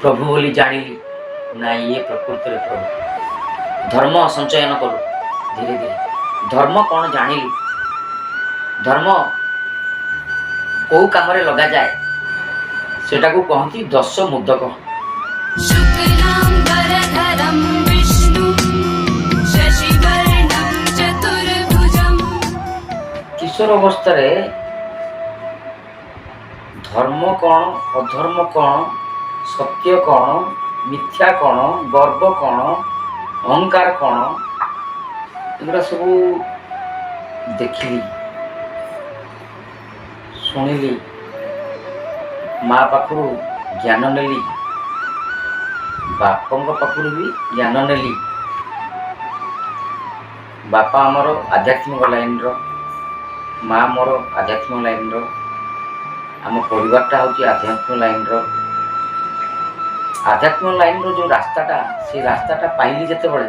ପ୍ରଭୁ ବୋଲି ଜାଣିଲି ନା, ଇଏ ପ୍ରକୃତରେ ପ୍ରଭୁ। ଧର୍ମ ସଞ୍ଚୟନ କଲୁ ଧୀରେ ଧୀରେ। ଧର୍ମ କ'ଣ ଜାଣିଲୁ, ଧର୍ମ କୋଉ କାମରେ ଲଗାଯାଏ, ସେଟାକୁ କହନ୍ତି ଦଶ ମୁଦକ। शुक्लाम्बरधरं विष्णु शशिवर्णं चतुर्भुजम्। କିଶୋର ଅବସ୍ଥାରେ ଧର୍ମ କ'ଣ, ଅଧର୍ମ କ'ଣ, ସତ୍ୟ କ'ଣ, ମିଥ୍ୟା କ'ଣ, ଗର୍ବ କ'ଣ, ଅହଙ୍କାର କ'ଣ, ଏଗୁଡ଼ା ସବୁ ଦେଖିଲି, ଶୁଣିଲି, ମା ପାଖରୁ ଜ୍ଞାନ ନେଲି, ବାପାଙ୍କ ପାଖରୁ ବି ଜ୍ଞାନ ନେଲି। ବାପା ଆମର ଆଧ୍ୟାତ୍ମିକ ଲାଇନର, ମା ମୋର ଆଧ୍ୟାତ୍ମିକ ଲାଇନର, ଆମ ପରିବାରଟା ହେଉଛି ଆଧ୍ୟାତ୍ମିକ ଲାଇନର। ଆଧ୍ୟାତ୍ମିକ ଲାଇନର ଯେଉଁ ରାସ୍ତାଟା, ସେଇ ରାସ୍ତାଟା ପାଇଲି ଯେତେବେଳେ,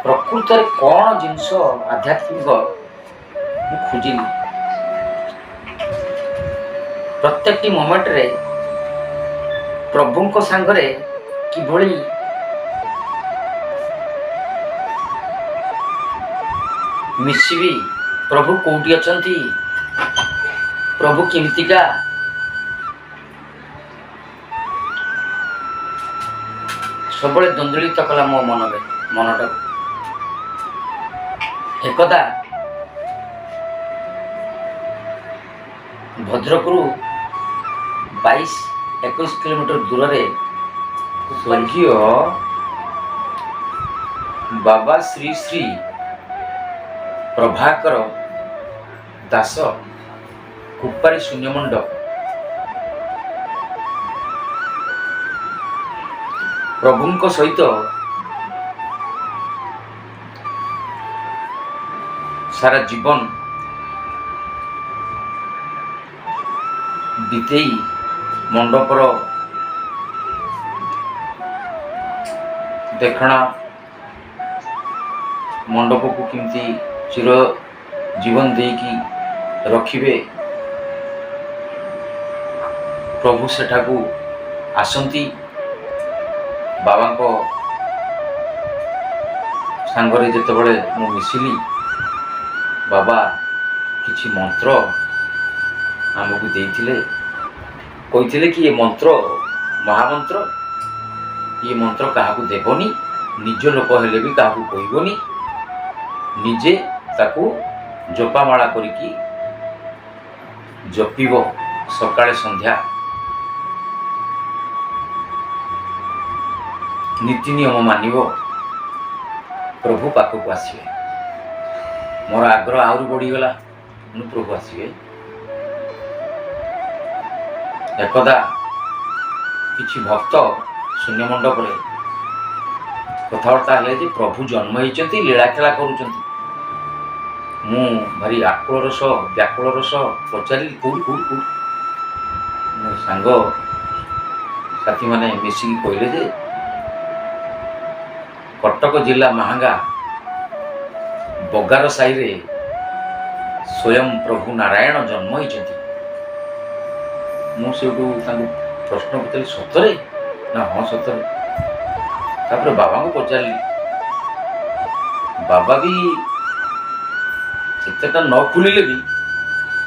ପ୍ରକୃତରେ କ'ଣ ଜିନିଷ ଆଧ୍ୟାତ୍ମିକ ମୁଁ ଖୋଜିଲି। ପ୍ରତ୍ୟେକଟି ମୋମେଣ୍ଟରେ ପ୍ରଭୁଙ୍କ ସାଙ୍ଗରେ କିଭଳି ମିଶିବି, ପ୍ରଭୁ କୋଉଠି ଅଛନ୍ତି, ପ୍ରଭୁ କେମିତିକା, ସବୁବେଳେ ଦ୍ୱନ୍ଦ୍ୱଳିତ କଲା ମୋ ମନରେ, ମନଟାକୁ। ଏକଦା ଭଦ୍ରକରୁ 22-21 କିଲୋମିଟର ଦୂରରେ ସ୍ୱର୍ଗୀୟ ବାବା ଶ୍ରୀ ଶ୍ରୀ ପ୍ରଭାକର ଦାସ, କୁପାରୀ ଶୂନ୍ୟମଣ୍ଡପ, ପ୍ରଭୁଙ୍କ ସହିତ ସାରା ଜୀବନ ବିତେଇ ମଣ୍ଡପର ଦେଖଣା, ମଣ୍ଡପକୁ କେମିତି ଚିର ଜୀବନ ଦେଇକି ରଖିବେ, ପ୍ରଭୁ ସେଠାକୁ ଆସନ୍ତି। ବାବାଙ୍କ ସାଙ୍ଗରେ ଯେତେବେଳେ ମୁଁ ମିଶିଲି, ବାବା କିଛି ମନ୍ତ୍ର ଆମକୁ ଦେଇଥିଲେ। କହିଥିଲେ କି ଏ ମନ୍ତ୍ର ମହାମନ୍ତ୍ର, ଏ ମନ୍ତ୍ର କାହାକୁ ଦେବନି, ନିଜ ଲୋକ ହେଲେ ବି କାହାକୁ କହିବନି, ନିଜେ ତାକୁ ଜପାମାଳା କରିକି ଜପିବ ସକାଳେ ସନ୍ଧ୍ୟା, ନୀତି ନିୟମ ମାନିବ, ପ୍ରଭୁ ପାଖକୁ ଆସିବେ। ମୋର ଆଗ୍ରହ ଆହୁରି ବଢ଼ିଗଲା, ମୁଁ ପ୍ରଭୁ ଆସିବେ। ଏକଦା କିଛି ଭକ୍ତ ଶୂନ୍ୟ ମଣ୍ଡପରେ କଥାବାର୍ତ୍ତା ହେଲେ ଯେ ପ୍ରଭୁ ଜନ୍ମ ହେଇଛନ୍ତି, ଲୀଳାଖେଳା କରୁଛନ୍ତି। ମୁଁ ଭାରି ଆକୁଳର ସହ, ବ୍ୟାକୁଳର ସହ ପଚାରିଲି, କୋଉଠି, କୋଉଠି, କୋଉଠି? ମୋ ସାଙ୍ଗ ସାଥୀମାନେ ମିଶିକି କହିଲେ ଯେ କଟକ ଜିଲ୍ଲା ମାହାଙ୍ଗା ବଗାର ସାହିରେ ସ୍ୱୟଂ ପ୍ରଭୁ ନାରାୟଣ ଜନ୍ମ ହେଇଛନ୍ତି। ମୁଁ ସେଇଠୁ ତାଙ୍କୁ ପ୍ରଶ୍ନ ପଚାରିଲି, ସତରେ ନା? ହଁ, ସତରେ। ତାପରେ ବାବାଙ୍କୁ ପଚାରିଲି। ବାବା ବି ଏତେଟା ନ ଖୋଲିଲେ ବି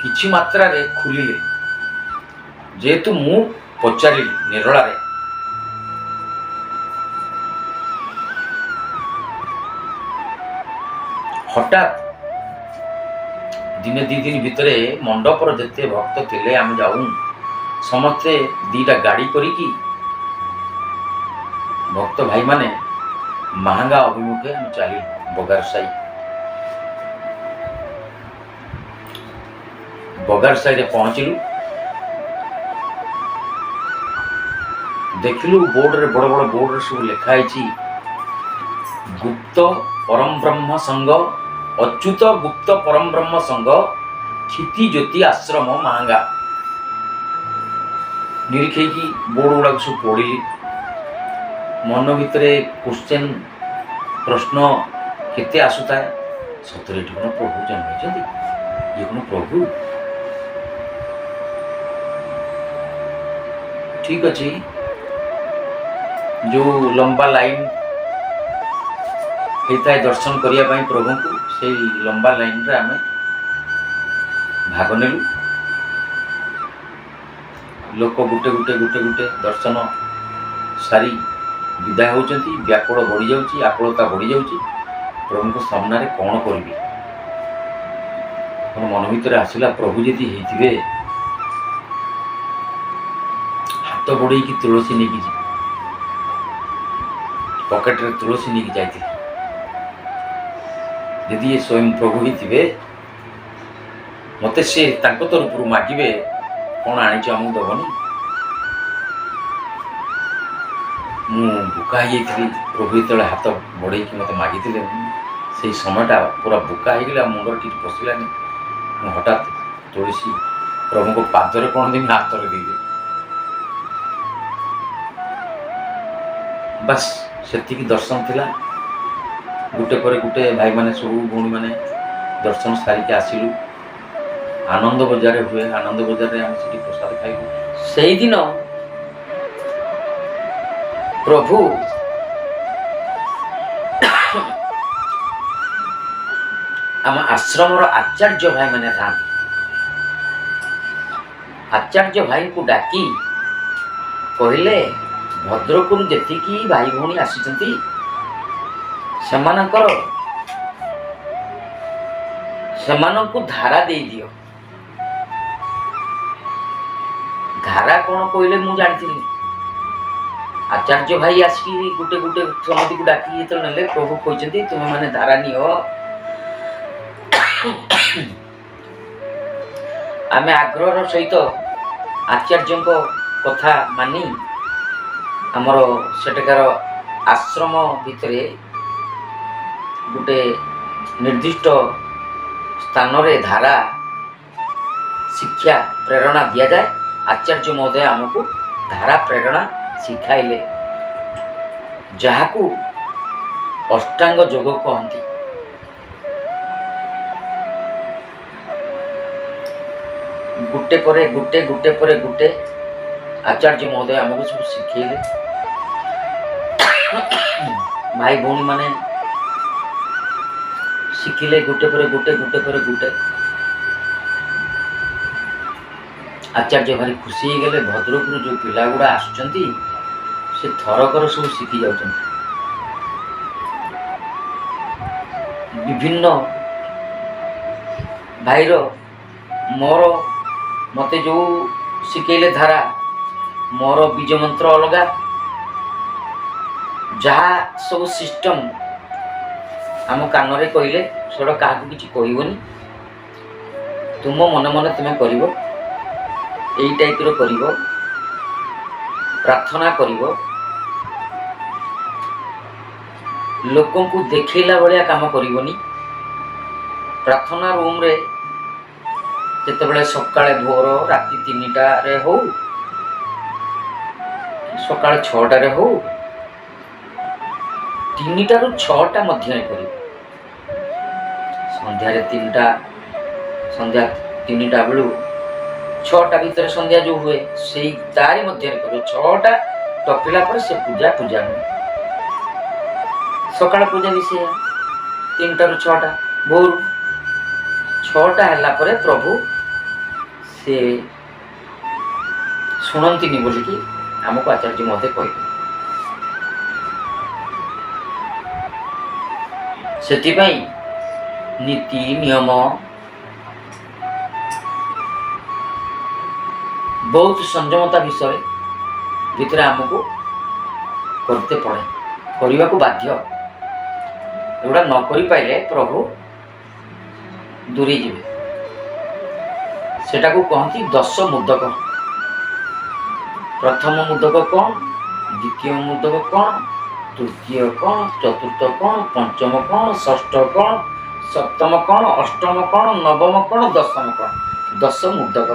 କିଛି ମାତ୍ରାରେ ଖୋଲିଲେ, ଯେହେତୁ ମୁଁ ପଚାରିଲି ନିରଳାରେ। ହଠାତ୍ ଦିନେ 2 ଦିନ ଭିତରେ ମଣ୍ଡପର ଯେତେ ଭକ୍ତ ଥିଲେ, ଆମେ ଯାଉ ସମସ୍ତେ ଦିଟା ଗାଡ଼ି କରିକି ଭକ୍ତ ଭାଇମାନେ ମାହାଙ୍ଗା ଅଭିମୁଖେ ଆମେ ଚାଲିଲୁ। ବଗାର ସାହି, ବଗାର ସାହିରେ ପହଞ୍ଚିଲୁ। ଦେଖିଲୁ ବୋର୍ଡରେ, ବଡ଼ ବଡ଼ ବୋର୍ଡରେ ସବୁ ଲେଖା ହେଇଛି, ଗୁପ୍ତ ପରମବ୍ରହ୍ମ ସଂଘ, ଅଚ୍ୟୁତ ଗୁପ୍ତ ପରମବ୍ରହ୍ମ ସଂଘ, କ୍ଷିତି ଜ୍ୟୋତି ଆଶ୍ରମ, ମାହାଙ୍ଗା। ନିରୀକ୍ଷେଇକି ବୋର୍ଡ ଗୁଡ଼ାକ ସବୁ ପଢ଼ିଲି। ମନ ଭିତରେ କ୍ୱେଶ୍ଚେନ୍, ପ୍ରଶ୍ନ କେତେ ଆସୁଥାଏ, ସତରେ ଏଠି କ'ଣ ପ୍ରଭୁ ଜନ୍ମ ହେଇଛନ୍ତି? ଇଏ କ'ଣ ପ୍ରଭୁ? ଠିକ ଅଛି। ଯେଉଁ ଲମ୍ବା ଲାଇନ୍ ହେଇଥାଏ ଦର୍ଶନ କରିବା ପାଇଁ ପ୍ରଭୁଙ୍କୁ, ସେଇ ଲମ୍ବା ଲାଇନ୍ରେ ଆମେ ଭାଗ ନେଲୁ। ଲୋକ ଗୋଟେ ଗୋଟେ ଗୋଟେ ଗୋଟେ ଦର୍ଶନ ସାରି ବିଦା ହେଉଛନ୍ତି। ବ୍ୟାକୁଳ ବଢ଼ିଯାଉଛି, ଆକୁଳତା ବଢ଼ିଯାଉଛି। ପ୍ରଭୁଙ୍କ ସାମ୍ନାରେ କ'ଣ କରିବି? ମୋର ମନ ଭିତରେ ଆସିଲା, ପ୍ରଭୁ ଯଦି ହେଇଥିବେ ହାତ ବଢ଼େଇକି ତୁଳସୀ ନେଇକି ଯିବି। ପକେଟରେ ତୁଳସୀ ନେଇକି ଯାଇଥିଲି। ଯଦି ଏ ସ୍ୱୟଂ ପ୍ରଭୁ ହେଇଥିବେ, ମୋତେ ସେ ତାଙ୍କ ତରଫରୁ ମାଗିବେ, କ'ଣ ଆଣିଛ ଆମକୁ ଦେବନି? ମୁଁ ବୋକା ହେଇଯାଇଥିଲି। ପ୍ରଭୁ ଯେତେବେଳେ ହାତ ବଢ଼େଇକି ମୋତେ ମାଗିଥିଲେ, ସେଇ ସମୟଟା ପୁରା ବୋକା ହେଇଗଲି ଆଉ ମୁଣ୍ଡରେ କିଛି ପଶିଲାନି। ମୁଁ ହଠାତ୍ ତୁଳସୀ ପ୍ରଭୁଙ୍କ ପାଦରେ କ'ଣ ଦେବି, ହାତରେ ଦେଇଦେଲି। ବାସ୍, ସେତିକି ଦର୍ଶନ ଥିଲା। ଗୋଟେ ପରେ ଗୋଟେ ଭାଇମାନେ ସବୁ ଭଉଣୀମାନେ ଦର୍ଶନ ସାରିକି ଆସିଲୁ। ଆନନ୍ଦ ବଜାରରେ ହୁଏ, ଆନନ୍ଦ ବଜାରରେ ଆମେ ସେଠି ପ୍ରସାଦ ଖାଇଲୁ। ସେଇଦିନ ପ୍ରଭୁ ଆମ ଆଶ୍ରମର ଆଚାର୍ଯ୍ୟ ଭାଇମାନେ ଥାନ୍ତି, ଆଚାର୍ଯ୍ୟ ଭାଇଙ୍କୁ ଡାକି କହିଲେ, ଭଦ୍ରକରୁ ଯେତିକି ଭାଇ ଭଉଣୀ ଆସିଛନ୍ତି ସେମାନଙ୍କର ସେମାନଙ୍କୁ ଧାରା ଦେଇଦିଅ। ଧାରା କ'ଣ କହିଲେ ମୁଁ ଜାଣିଥିଲି। ଆଚାର୍ଯ୍ୟ ଭାଇ ଆସିକି ଗୋଟେ ଗୋଟେ ସମିତିକୁ ଡାକିକି ଯେତେବେଳେ ନେଲେ, ପ୍ରଭୁ କହିଛନ୍ତି ତୁମେମାନେ ଧାରା ନିଅ। ଆମେ ଆଗ୍ରହର ସହିତ ଆଚାର୍ଯ୍ୟଙ୍କ କଥା ମାନି ଆମର ସେଠାକାର ଆଶ୍ରମ ଭିତରେ ଗୋଟେ ନିର୍ଦ୍ଦିଷ୍ଟ ସ୍ଥାନରେ ଧାରା ଶିକ୍ଷା ପ୍ରେରଣା ଦିଆଯାଏ। ଆଚାର୍ଯ୍ୟ ମହୋଦୟ ଆମକୁ ଧାରା ପ୍ରେରଣା ଶିଖାଇଲେ, ଯାହାକୁ ଅଷ୍ଟାଙ୍ଗ ଯୋଗ କହନ୍ତି। ଗୋଟେ ପରେ ଗୋଟେ, ଗୋଟେ ପରେ ଗୋଟେ ଆଚାର୍ଯ୍ୟ ମହୋଦୟ ଆମକୁ ସବୁ ଶିଖେଇଲେ। ଭାଇ ଭଉଣୀମାନେ ଶିଖିଲେ ଗୋଟେ ପରେ ଗୋଟେ, ଗୋଟେ ପରେ ଗୋଟେ। ଆଚାର୍ଯ୍ୟ ଭାରି ଖୁସି ହେଇଗଲେ। ଭଦ୍ରକରୁ ଯେଉଁ ପିଲା ଗୁଡ଼ା ଆସୁଛନ୍ତି ସେ ଥରକରେ ସବୁ ଶିଖି ଯାଉଛନ୍ତି। ବିଭିନ୍ନ ଭାଇର ମୋର ମୋତେ ଯେଉଁ ଶିଖେଇଲେ ଧାରା, ମୋର ବୀଜ ମନ୍ତ୍ର ଅଲଗା, ଯାହା ସବୁ ସିଷ୍ଟମ୍ ଆମ କାନରେ କହିଲେ, ସେଗୁଡ଼ା କାହାକୁ କିଛି କହିବନି, ତୁମ ମନେ ମନେ ତୁମେ କରିବ, ଏଇ ଟାଇପ୍ର କରିବ, ପ୍ରାର୍ଥନା କରିବ, ଲୋକଙ୍କୁ ଦେଖେଇଲା ଭଳିଆ କାମ କରିବନି। ପ୍ରାର୍ଥନା ରୁମ୍ରେ ଯେତେବେଳେ ସକାଳେ ଭୋର ରାତି 3ଟାରେ ହଉ, ସକାଳ 6ଟାରେ ହଉ, 3ଟାରୁ 6ଟା ମଧ୍ୟରେ କରିବ। ସନ୍ଧ୍ୟାରେ 3ଟା, ସନ୍ଧ୍ୟା 3ଟା ବେଳୁ 6ଟା ଭିତରେ ସନ୍ଧ୍ୟା ଯେଉଁ ହୁଏ ସେଇ ତାରି ମଧ୍ୟରେ କରିବ। 6ଟା ଟପିଲା ପରେ ସେ ପୂଜା ପୂଜା ନୁହେଁ। ସକାଳ ପୂଜା ବି ସେଇଆ, 3ଟାରୁ 6ଟା, ଭୋରୁ 6ଟା ହେଲା ପରେ ପ୍ରଭୁ ସେ ଶୁଣନ୍ତିନି ବୋଲିକି ଆମକୁ ଆଚାର୍ଯ୍ୟ ମହୋଦୟ କହିଲେ। ସେଥିପାଇଁ ନୀତି ନିୟମ ବହୁତ ସଂଯମତା ବିଷୟରେ ଭିତରେ ଆମକୁ କରତେ ପଡ଼େ, କରିବାକୁ ବାଧ୍ୟ। ଏଗୁଡ଼ା ନ କରିପାରିଲେ ପ୍ରଭୁ ଦୂରେଇ ଯିବେ। ସେଟାକୁ କହନ୍ତି ଦଶ ମୁଦକ। ପ୍ରଥମ ମୁଦକ କ'ଣ, ଦ୍ୱିତୀୟ ମୁଦକ କ'ଣ, ତୃତୀୟ କ'ଣ, ଚତୁର୍ଥ କ'ଣ, ପଞ୍ଚମ କ'ଣ, ଷଷ୍ଠ କ'ଣ, ସପ୍ତମ କ'ଣ, ଅଷ୍ଟମ କ'ଣ, ନବମ କ'ଣ, ଦଶମ କ'ଣ, ଦଶ ମୁଦକ।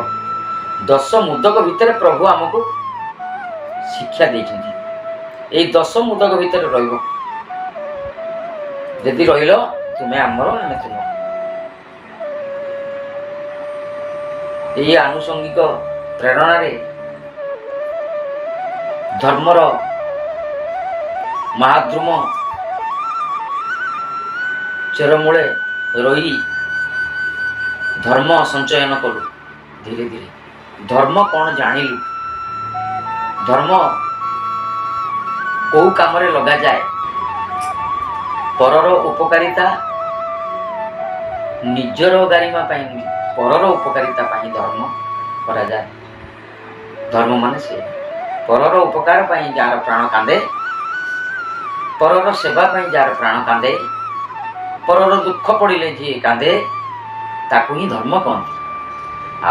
ଦଶ ମୁଦକ ଭିତରେ ପ୍ରଭୁ ଆମକୁ ଶିକ୍ଷା ଦେଇଛନ୍ତି। ଏଇ ଦଶ ମୁଦକ ଭିତରେ ରହିବ, ଯଦି ରହିଲ ତୁମେ ଆମର, ଆମେ ତୁମର। ଏଇ ଆନୁଷଙ୍ଗିକ ପ୍ରେରଣାରେ ଧର୍ମର ମହାଦ୍ରୁମ ଚେରମୂଳେ ରହି ଧର୍ମ ସଞ୍ଚୟନ କଲୁ। ଧୀରେ ଧୀରେ ଧର୍ମ କ'ଣ ଜାଣିଲୁ, ଧର୍ମ କୋଉ କାମରେ ଲଗାଯାଏ, ପରର ଉପକାରିତା ନିଜର ଗାରିମା ପାଇଁ ନୁହେଁ, ପରର ଉପକାରିତା ପାଇଁ ଧର୍ମ କରାଯାଏ। ଧର୍ମ ମାନେ ସେ ପରର ଉପକାର ପାଇଁ ଯାହାର ପ୍ରାଣ କାନ୍ଦେ, ପରର ସେବା ପାଇଁ ଯାହାର ପ୍ରାଣ କାନ୍ଦେ, ପରର ଦୁଃଖ ପଡ଼ିଲେ ଯିଏ କାନ୍ଦେ, ତାକୁ ହିଁ ଧର୍ମ କହନ୍ତି।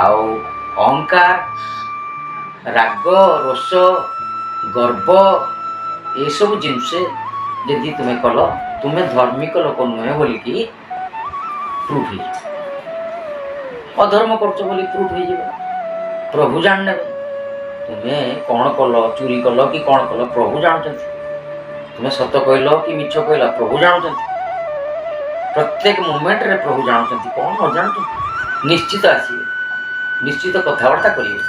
ଆଉ ଅହଙ୍କାର, ରାଗ, ରୋଷ, ଗର୍ବ ଏସବୁ ଜିନିଷ ଯଦି ତୁମେ କଲ, ତୁମେ ଧାର୍ମିକ ଲୋକ ନୁହେଁ ବୋଲିକି ପ୍ରୁଫ୍ ହେଇଯିବ। ଅଧର୍ମ କରୁଛ ବୋଲି ପ୍ରୁଫ୍ ହେଇଯିବ। ପ୍ରଭୁ ଜାଣିନେବେ ତୁମେ କ'ଣ କଲ, ଚୋରି କଲ କି କ'ଣ କଲ, ପ୍ରଭୁ ଜାଣୁଛନ୍ତି। ତୁମେ ସତ କହିଲ କି ମିଛ କହିଲ, ପ୍ରଭୁ ଜାଣୁଛନ୍ତି। ପ୍ରତ୍ୟେକ ମୁମେଣ୍ଟରେ ପ୍ରଭୁ ଜାଣୁଛନ୍ତି। କ'ଣ ନ ଜାଣୁଛନ୍ତି? ନିଶ୍ଚିତ ଆସିବେ, ନିଶ୍ଚିତ କଥାବାର୍ତ୍ତା କରିବେ।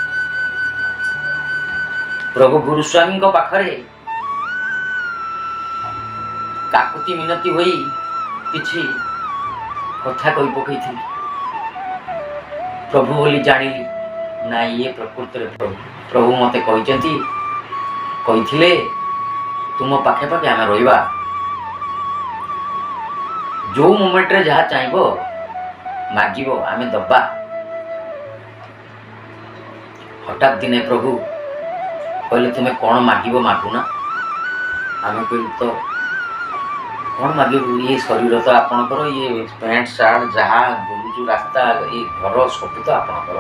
ପ୍ରଭୁ ଗୁରୁସ୍ୱାମୀଙ୍କ ପାଖରେ କାକୁତି ମିନତି ହୋଇ କିଛି କଥା କହି ପକେଇଥିଲି। ପ୍ରଭୁ ବୋଲି ଜାଣିଲି ନା ଇଏ ପ୍ରକୃତରେ ପ୍ରଭୁ। ପ୍ରଭୁ ମୋତେ କହିଛନ୍ତି, କହିଥିଲେ, ତୁମ ପାଖେ ପାଖେ ଆମେ ରହିବା, ଯୋଉ ମୋମେଣ୍ଟରେ ଯାହା ଚାହିଁବ ମାଗିବ, ଆମେ ଦବା। ହଠାତ୍ ଦିନେ ପ୍ରଭୁ କହିଲେ, ତୁମେ କ'ଣ ମାଗିବ ମାଗୁନା। ଆମେ କହିଲୁ, ତ କ'ଣ ମାଗିବୁ? ଇଏ ଶରୀର ତ ଆପଣଙ୍କର, ଇଏ ପ୍ୟାଣ୍ଟ ସାର୍ଟ ଯାହା ବୁଲୁଛୁ ରାସ୍ତା, ଏ ଘର ସବୁ ତ ଆପଣଙ୍କର,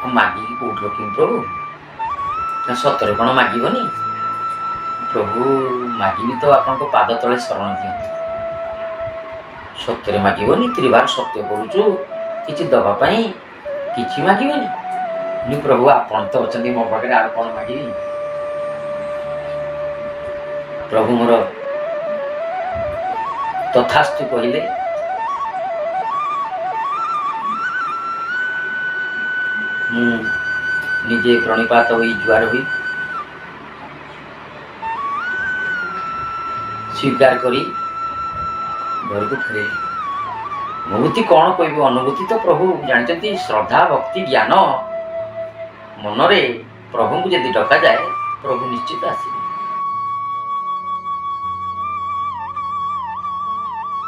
ଆଉ ମାଗିକି କୋଉଠି ରଖିବୁ ପ୍ରଭୁ? ନା ସତରେ କ'ଣ ମାଗିବନି ପ୍ରଭୁ? ମାଗିବି ତ ଆପଣଙ୍କ ପାଦ ତଳେ ଶରଣ ଦିଅନ୍ତୁ। ସତରେ ମାଗିବନି? ତ୍ରିବାର ସତ୍ୟ କରୁଛୁ କିଛି ଦବା ପାଇଁ, କିଛି ମାଗିବନି? ମୁଁ, ପ୍ରଭୁ ଆପଣ ତ ଅଛନ୍ତି ମୋ ପାଖରେ, ଆଉ କ'ଣ ମାଗିବି? ପ୍ରଭୁ ମୋର ତଥାସ୍ତୁ କହିଲେ। ମୁଁ ନିଜେ ପ୍ରଣିପାତ ହୋଇ ଜୁହାର ହୋଇ ସ୍ୱୀକାର କରି ଘରକୁ ଫେରିଲି। ଅନୁଭୂତି କ'ଣ କହିବି? ଅନୁଭୂତି ତ ପ୍ରଭୁ ଜାଣିଛନ୍ତି। ଶ୍ରଦ୍ଧା, ଭକ୍ତି, ଜ୍ଞାନ ମନରେ ପ୍ରଭୁଙ୍କୁ ଯଦି ଡକାଯାଏ, ପ୍ରଭୁ ନିଶ୍ଚିତ ଆସିବେ।